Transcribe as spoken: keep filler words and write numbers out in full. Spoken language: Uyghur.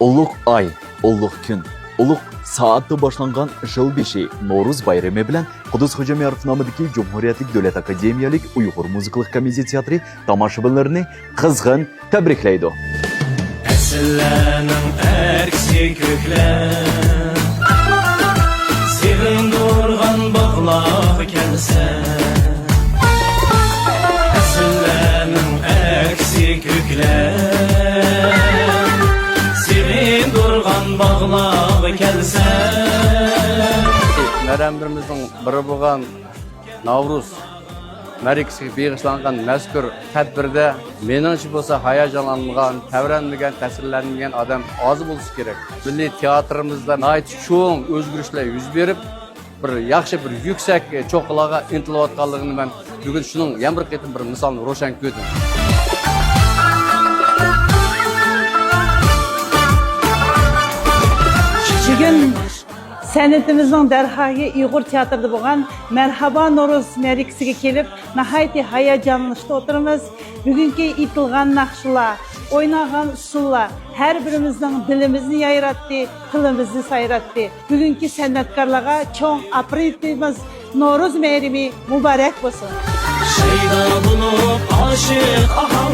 ئۇلۇغ ئاي، ئۇلۇغ كۈن، ئۇلۇغ سائەتتە باشلانغان يىل بېشى نورۇز بايرىمى بىلەن قۇددۇس خوجامياروف نامىدىكى جۇمھۇرىيەتلىك دۆلەت ئاكادېمىيەلىك ئۇيغۇر مۇزىكىلىق كوممېدىيە تىياتىرى تاماشىبىنلىرىنى قىزغىن تەبرىكلەيدۇ. پەسىللەرنىڭ ئەكسى كۆكلەر، سېغىندۇرغان باغلارغا كەلسە. پەسىللەرنىڭ ئەكسى كۆكلەر، سېغىندۇرغان باغلارغا كەلسە. مەرەملىرىمىزنىڭ بىرى بولغان ناۋرۇز مەرىكىسىگە بېغىشلانغان مەزكۇر تەدبىردە مېنىڭچە بولسا ھاياجانلانغان، تەۋرەنمىگەن، تەسىرلەنمىگەن ئادەم ئاز بولسا كېرەك. مىللىي تىياتىرىمىزدا ناھايىتى چوڭ ئۆزگىرىشلەر يۈز بېرىپ، بىر ياخشى، بىر يۈكسەك چوققىلارغا ئىنتىلىۋاتقانلىقىنى مەن بۈگۈن شۇنىڭ يەنە بىر قېتىم بىر مىسالىنى روشەن كۆردۈم. بۈگۈن سەنئىتىمىزنىڭ دەرھايى ئۇيغۇر تىياتىرىدا بولغان مەرھابا نورۇز مەرىكىسىگە كېلىپ، ناھايىتى ھاياجانلىنىشتا ئولتۇرىمىز. بۈگۈنكى ئېيتىلغان ناخشىلار، ئوينالغان ئۇسسۇللار ھەر بىرىمىزنىڭ دىلىمىزنى يايراتتى، تىلىمىزنى سايراتتى. بۈگۈنكى سەنئەتكارلارغا چوڭ ئاپىرىن ئېيتىمىز. نورۇز بايرىمى مۇبارەك بولسۇن! شەيدا بولۇپ ئاشىق ئاھاڭ